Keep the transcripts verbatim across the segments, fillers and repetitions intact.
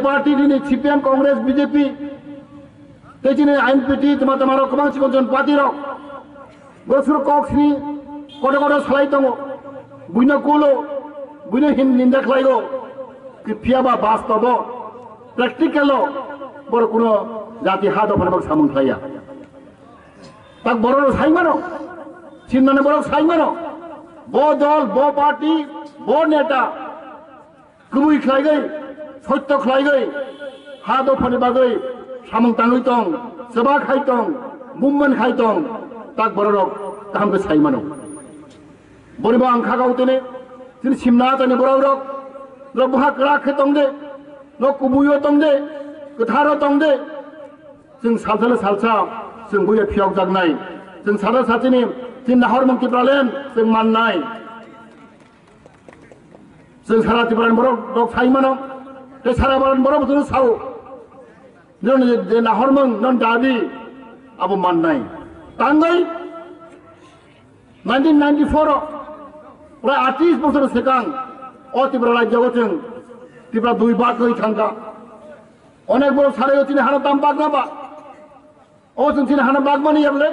Party nini C P M, Congress, B J P, tei chini N P P, tama tama rok kwbang chikon chikon party rok. Bosor kok sini koto koto salai tongo. Buino kulo, buino hin ninda khlaigo. Phiya ba bastobo, practical o, borok kuno jati ha dophani bak samung khlaiya. Tak borok sai mano, sinmane borok sai mano. Bo dol, bo party, bo neta. Kubui khlaigwi, sotto khlaigwi, ha dophani bagwi samung tangwi tong, chwba khai tong, movement khai tong, tak bororok kaham khe sai mano. Boribo ang kha kau tini, chini simna tani bororok, norok boha kwrak khe tong de, norok kubuio tong de, kwtharo tong de, chwng salsa le salsa, chwng buya phiyok jaknai, chwng salsa sachini, chini nahor mung Tipraland, chwng mannai. Chwng sara Tipraland borok rok sai mano, tei sara Bharat borok chwng sao. Nini je nahormung, non dabi, abo mannai. Tangwi nineteen ninety-four o, prai atis bosor swkang, o Tripura rajyo o chwng, Tripura dui bak wngwi thangkha. Onek borok sario chini hano tam bak na ba. O chwng chini hano bagmani ya bole?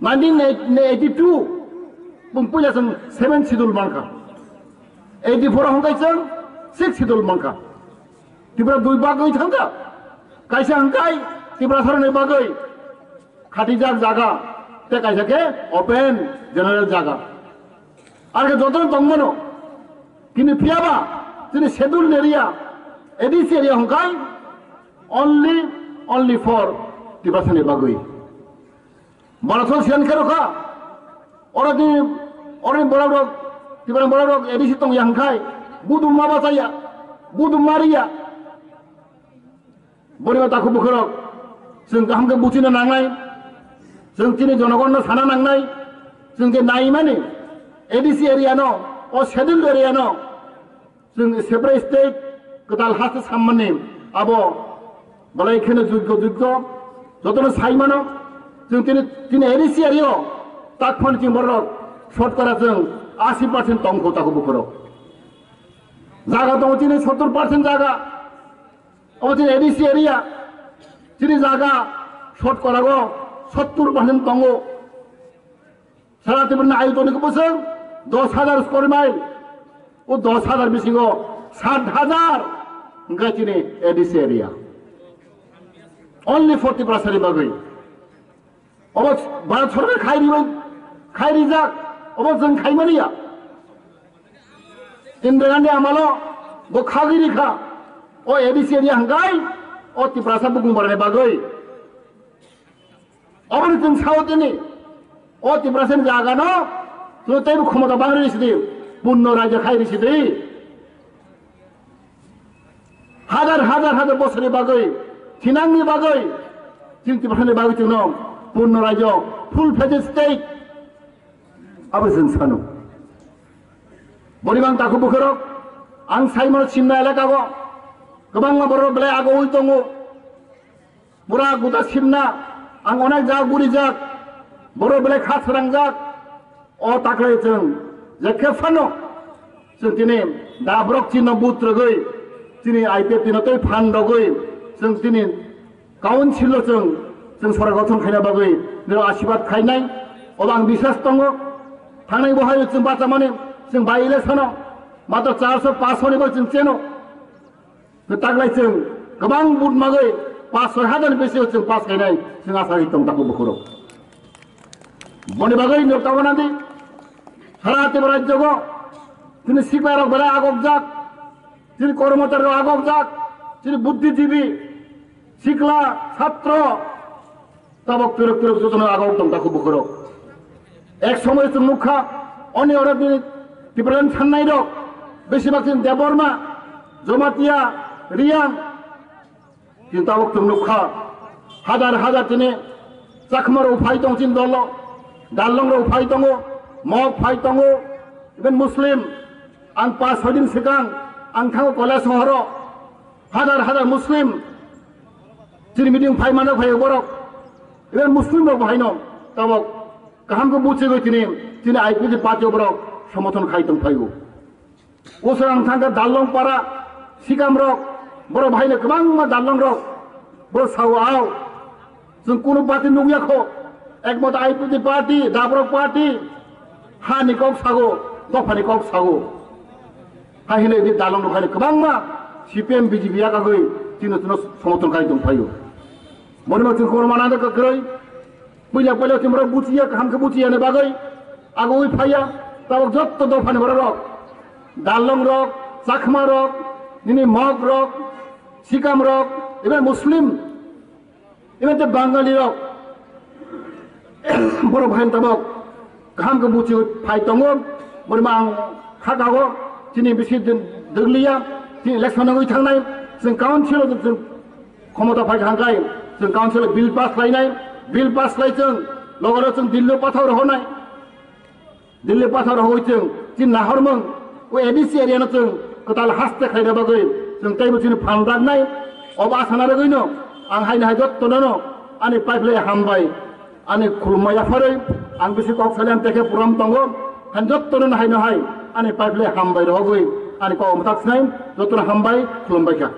Nineteen eighty-two bung puila chwng seven schedule mankha. Eighty-four hongkai chwng six schedule mankha. Tripura dui bagwi thangkha. Kaisa hongkai Tripura saroni bagwi khatijak jaga, tei kaisa khe open general jaga. Ar khe jotono tongmano, kini phiyaba chini schedule area, A D C area hongkai only, only for Tiprasani bagwi. Barathon siyan khe rokha, oro di, oro di borok rok, Tiprasani borok rok A D C tongya hongkai, budum ma bachaya, budum ma riya. Boriba takhuk bukhurok, chwng kaham khe buchina nangnai, chwng chini jonogonno sana nangnai, chwng je naimani A D C area no, o scheduled area no, chwng separate state kwtal haste sammani abo belai kheno jogyo jogyo, jotono saimano, chwng chini, chini A D C area o takphani chini borok sotkora chwng asi percent tongkho takhuk bukhurok. Jaga tongo chini sottor percent jaga. Obo chini A D C area, chini jaga shotkorago sottor percent tongo. Sara Tiprani ayotoni bwswng dos hajar square mile, o dos hajar bisingo sat hajar hwnkhe chini A D C area. Only for Tiprasani bagwi. Obo Bharat Sarkar khai ribai, khai rijak, obo chwng khai mani ya. Indira Gandhi amalo bo khagwi rikha, o A D C area hwnkhe o Tiprasa bukung barani bagwi. Oboni chwng sao tini, o Tiprasani jagano chwng teibo khomota bang risi di, punno rajya khai risi di. Hajar, hajar, hajar bosorni bagwi, thinangni bagwi, chini Tiprasani bagwi chwngno punno rajyo, full fledged state, abo chwng sano. Boribang takhuk bukhurok, ang saimano simna elakago kwbangma borok belai agoui tongo. Pura guta simna, ang onek jaga gurijak, borok belai kha srangjak, o taklai chwng je khe phano chwng tini dabrok chino but rwgwi, chini I P F T no tei phan rwgwi, chwng tini council o chwng, chwng sorkar gothon khaina bagwi nini asirwad khainai, obo ang biswas tongo. Thangnai bo hai chwng bachamani, chwng by election o matro charso paso ni bo chwng cheno. Taklai chwng kwbang but magwi paanch soi hajar ni bisingo chwng pass khainai chwng asa ri tong takhuk bukhurok. Boni bagwi nok tabana di sara Tripura rajyogo chini sikla rok belai agokjak, chini kormochari rok agokjak, chini buddhijibi, sikla, chhatro, tabok twrwk twrwk jotono agok tong takhuk bukhurok. Ek somoy chwng nukha, oni oro ni Tipraland sannai rok, besibak chini Debbarma, Jomatia, Riyang, chini tabok chwng nukha, hajar hajar chini Chakma rok phai tong chini dolo, Darlong rok phai tongo, Mok phai tongo, even Muslim, ang pas soi din swkang, ang thango Kailasohoro, hajar hajar Muslim, chini meeting phai mano phai borok, even Muslim rok bo haino tabok kaham khe buchigwi tini, tini I P F T party borok somothon khai tong phaigo. Usang thangkha Darlong para, Sikamrok, borok bahaino kwbangma dalongrok, borok sao ao. Chwng kunu party nukya kho, ekmata I P F T party, dabrok party, hani kok sago, dophani kok sago. Hai hinwi di dalongrok haino kwbangma C P M, B J P yakagwi chino chino somorthon khai tongphaio. Borokno chwng khorokma nangkha kwrwi. Puila puila chwng borok buchiya, kaham khe buchiya ni bagwi agwi phaiya. Tabok jotto dophani borok rok, dalong rok, chakma rok, nini mog rok, sikam rok, even Muslim, even te Bangali rok, borok hai tabok kaham khe buchi phai tongo. Borima ang khatago, chini bisi din dwgliya, chini election nangwi thangnai, chwng council o chwng khomota phai thangkhai, chwng council o bill pass khlainai, bill pass khlai chwng logoro chwng Delhi pathor rohornai, Delhi pathor rohoi chwng chini nahormung o A D C area no chwng kwtal haste khlaina bagwi chwng teibo chini phan raknai. Obo asana rwgwino ang haino hai jottono no ani pipeline hambai. Ani khulumma yapharwi ang bisi kok salai ang tekhe puram tongo. Han jottono no haino hai ani pipeline hambai rohogwi ani kok mwthak sinai jottono hambai khulumbai kha.